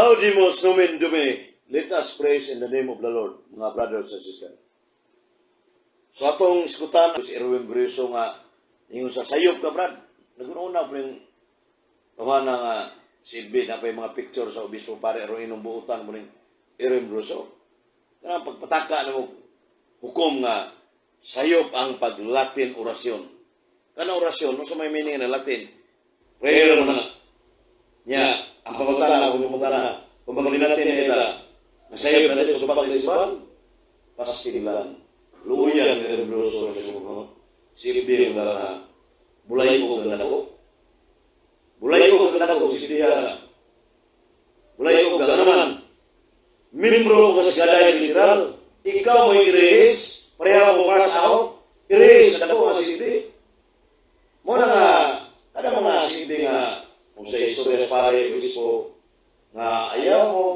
Laudemus nomen Domini. Let us praise in the name of the Lord, mga brothers and sisters. So atong iskutan si Erwin Briso nga ingon sa sayop ka, Brad. Naguna pa rin pamana nga silbi na pa yung mga picture sa obispo pare aron inong buutan mo ning Erwin Briso. Kanang pagpataka na mo hukom nga sayop ang pag-Latin orasyon. Kanang orasyon, no sa may meaning na Latin, prayer mo na. Nya, ang pangutana, kung pangutana, kung pangutana nila, nasayop na dito sa pagkaisipan, pastilan. Luyan ni Erwin Briso sa sumo. Silbi yung nga bulay ko ganda ko. Bulay ko ganda ko, silbi bulay ko ganda naman. Membro ka sa Gaday Literal, ikaw mo i-erase, pareha mo pass out, erase sa dako nga silbi. Mo na nga, kada mga silbi nga, kung sa istorya pare, obispo, nga ayaw mo,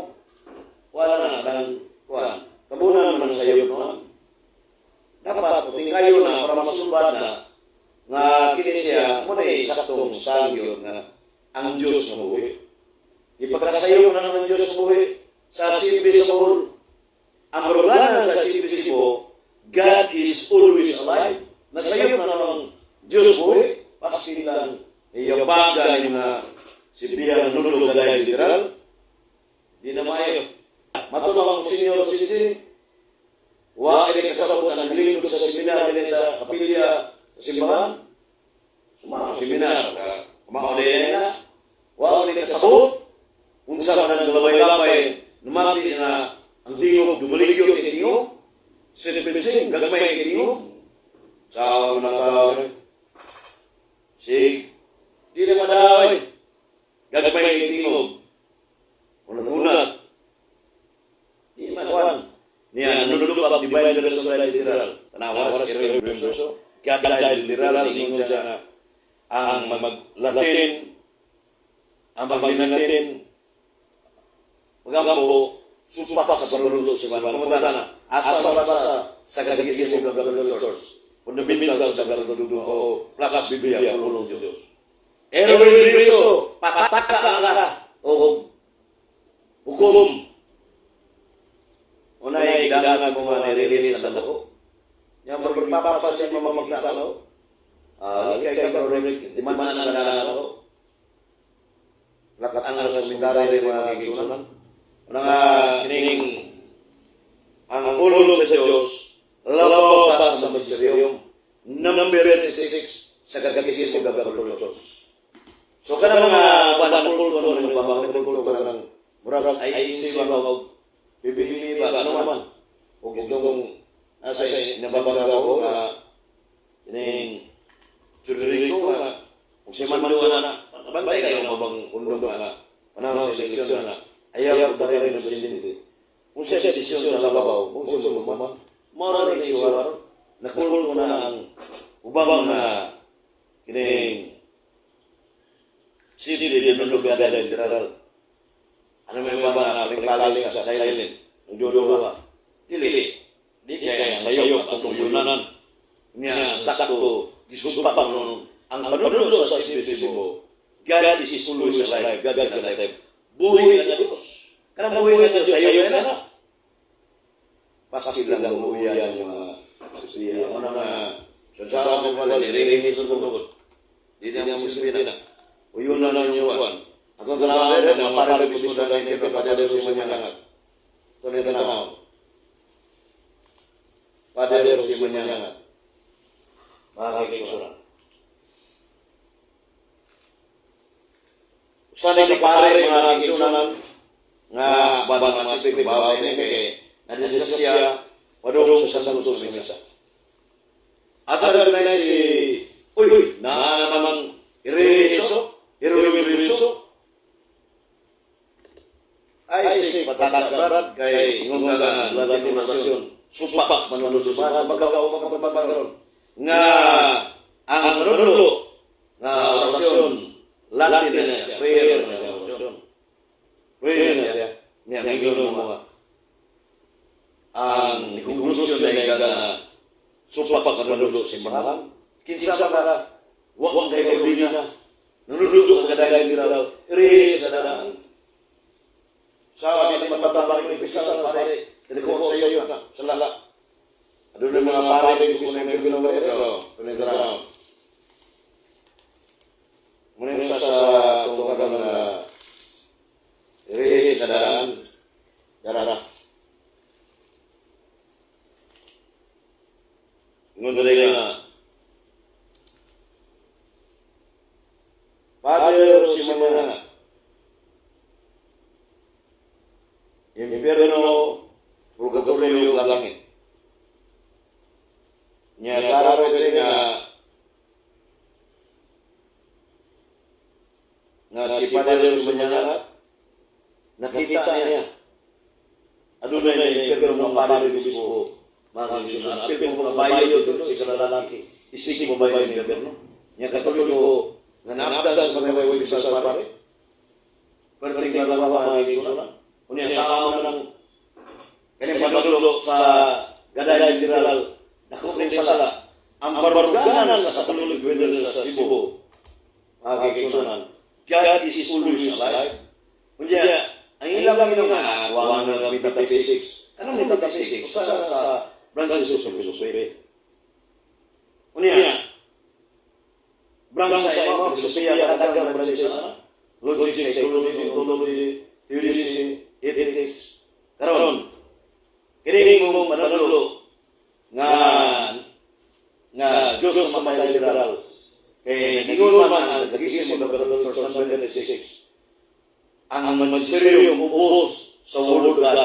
wala na, kanang, kuan, tabunan man ang sayop naman. Dapat, kayo na, para masulbad na, nga kini siya, mo na saktong stand yun, nga ang Diyos na buhi. Ipagkasayo na naman Diyos na buhi sa silbi sa Bohol. Ang baruganan sa silbi Cebu, God is always alive. Nasayop na naman Diyos buhi, pasilan, iyabaga ni mga silbihan nunulog gaya literal. Di na maayo. Matutong ang senior citizen, wa ini kasabot ang lingkod sa seminar din sa kapilya sa simbahan. Suma seminar, kumao din na. Wa ini kasabot unsa man ang labay-labay namati na ang tingog dumaligyo kay tingog. Silpitsing gagmay kay tingog. Sa mga tao eh. Sig, di na madaway. Gagmay kay tingog. Unat-unat. Di man kuan. Niya nunulog pa divine revelation literal. Tanawa sa Erwin Briso. Kaya literal ingon siya nga ang mag-Latin, ang pag-Latin magampo supak sa panunulo sa mga pangutana. Asa ba sa Catechism of the Catholic Church? Fundamental sa Catholic o plus Biblia, pulong Diyos. Erwin Briso, pataka ka o hukom. Unay gidangan mo nga nire sa dako. Yang pagpapasa siya mamakita no. Ah, kay ka di man na na no. Lakat ang sa komentary mga kigsunan. Una nga kining ang pulong sa Diyos labaw pa sa magisterium, number 26 sa Catechism of the Catholic Church. So kana mga kuan kulto ng mga kulto kanang murag INC ba og PBB ba ano man og itong nasa nababangga ko nga kining Federico nga kung si Mando na bantay kayo mabang undog nga panahon sa eleksyon na ayaw ko rin ng presidente. Kung siya desisyon sa labaw, kung siya mo man, mao ra ni siya nakulto na ang ubang na kining Sili di nunod gada literal. Ano may ba na paling sa silent? Nagduduha. Dili. Di kaya sayop atong yunan. Nya sakto gisupak nun ang panunulo sa Cebu. God is always alive. God can alive. Buhi nga Diyos. Kanang buhi nga Diyos sayo na na. Pasti lang buhiyan yung mga siya. Ano nga sa sa ko wala nirihis sa tungkol. Di na mo silbi na. Uyon na lang yung kuan. Atong tanaw na mga pare bismo na rin ito Padre Rosi Manyangat. Ito na tanaw. Padre Rosi Manyangat. Mga kakiksuran. Usa ni pare mga kakiksuran nga batang mga sipig babaw ni kay nandito siya padung sa Santo sa misa. At na si uy, uy, na namang ireso, ireso. Ay, si pataka brad kay ingon ka nga Latin orasyon. Supak manulo sa magaw makapagpagkaron nga ang manulo nga orasyon Latin na siya, prayer na siya, orasyon. Prayer na siya. Niya, ingon mo nga ang konklusyon na ikaw nga supak manulo sa simbahan. Kinsa ba ka? Wa kay ordina. Nanunulo ka dahil literal. Ire sa daan. katabang yung pisal na pare. Tinikuha sa iyo na. Sala. Aduna mga pare gusto na yung pinong. Pinong. Muna yung sa tungkagan na iri sa daan. Darara. Ngunod nga Father Simon nga impyerno, purgatorio, langit. Nya klaro gani nga nga si Father Simon nakita niya adunay na impyerno mga pare obispo, mga kagisunan apil mo mga bayo dito sa lalaki isig mo bayo ng impyerno. Nya Katoliko nga naabdan sa mga way sa pare perting lalawa, mga kagisunan. Unya sa man ang kanyang panudlo sa Gaday Literal, dako kay sala ang baruganan sa Catholic Defenders sa Cebu, mga kagisunan. God is always alive. Unya ang ilang nga wa nga metaphysics. Anong metaphysics? Sa branches of philosophy. Unya branch sa mga filosofiya, kadagang branches na logic, psychology, ontology, theodicy, ethics. Karon kini mo manadlo nga nga Diyos mamatay literal kay ningon man ang Catechism of the Catholic Church 786, ang magisterium ubos sa Word of God,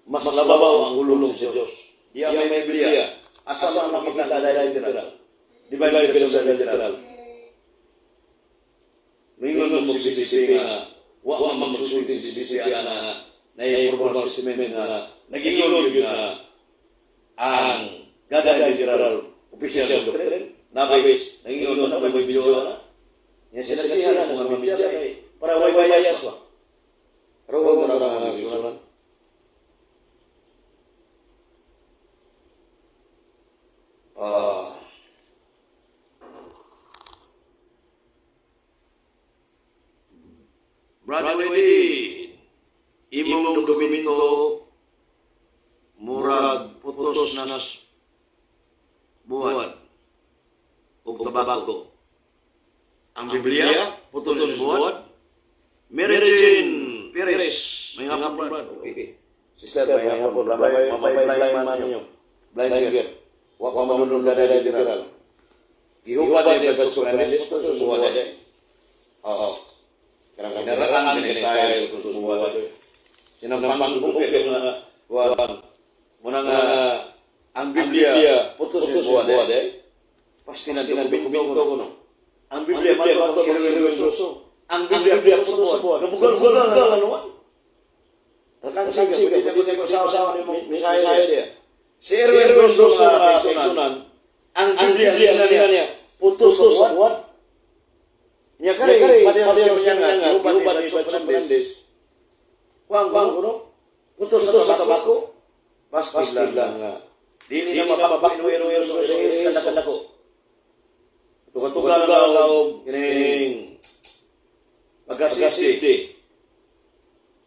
mas labaw ang hulong sa Diyos. Di ang may Biblia, asa man makita dahil literal? Di ba yung literal? Mingon mo si CCP nga wa man magsulti si CCP ana na formal statement nga nagingon yun na ang Gaday Literal official doctrine. Nabis nangingon na may video na yan sila siya na mga media kay para way bias ba. Pero na mga kisunan. Ah. Brother Eddie, imong dokumento murag putos na buwan ug tabako. Ang Biblia, putos na buwan. Mary Jane Perez, may hapon, brad. Okay. Sister, may hapon. May blind man ninyo. Blind girl. Wa pa manunod na dahil literal. Gihupad ni Pedro Fernandez, putos na buwan. Oo. Karang kinaraan kini style kung sumuwa. Sinampang bukid nga kuwan. Muna nga ang Biblia putos sa buwan eh. Pasti na dokumento ko no. Ang Biblia mato ang religyoso. Ang Biblia putos sa buwan. Nabugal-bugal na ano man. Rakan sige, pwede ko sa ni mo mensahe dia. Si Erwin Rosso nga kaigsunan, ang Biblia niya putos sa buwan. Nya kare, padya siya nga, giuban ni Pedro Fernandez. Kuang kuang kuno, putos sa tabako. Basta lang nga. Dili na mapabak no ero ero sa kadako. Tuka-tuka lang og kining pagkasisdi.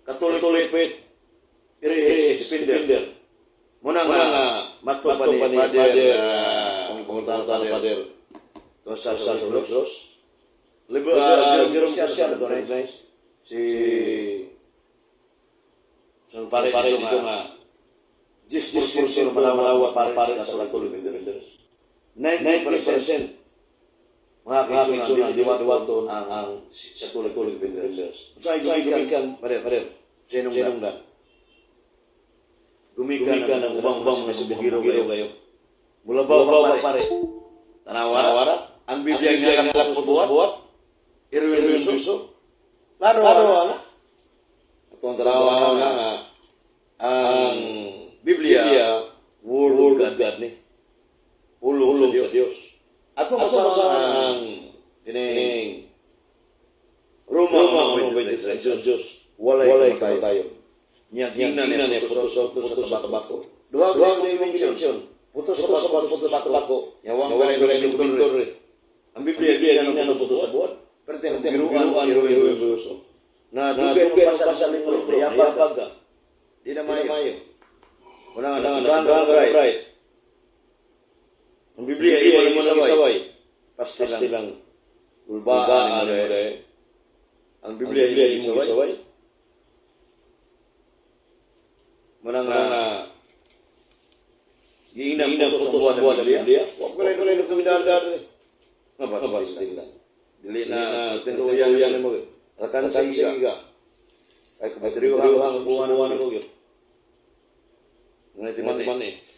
Katolik pit. Iri defender. Muna nga mato pa ni Pader, panguntahan Pader. To sa Los. Libo, Jerome Sian, ito na si so, pare, pare dito nga 10% manawat pare pare sa Catholic Defenders. 90% mga kaigsunan diwat-diwaton ang sa Catholic Defenders. Sa gumikan, pare, pare, sinong dan. Gumikan ang ubang-ubang mga sabihiro kayo. Mula ba ba pare? Tanawara, ang Biblia nga nalakot buhat. Irwin Russo. Klaro, klaro, ana. Atong tanawa na nga ang Biblia, Word of God ni. Pulong sa Dios. Ato masama ang kining Roma 1:23, sa Dios walay kamatayon. Nya gingnan niya putos sa tabako. Duha duha ko yung mention. Putos sa tabako, putos sa tabako. Yawang wala yung dokumento. Ang Biblia gingnan putos sa buwan. Pero giruan iru iru. Na dugay mo pa sa libro, yapag ka. Muna nga nasubrahan ka, Bray. Ang Biblia, imo lang isaway. Pasti lang. Ulbaan mo dahil. Ang Biblia, imo isaway. Muna nga giinam po sa buwan ng Biblia. Wa ko lang ko kami dal. Nga ba lang. Dili na tinuyan mo. Alkansi ka. Ay kabatriyo ang buwan mo. Ngunit man eh.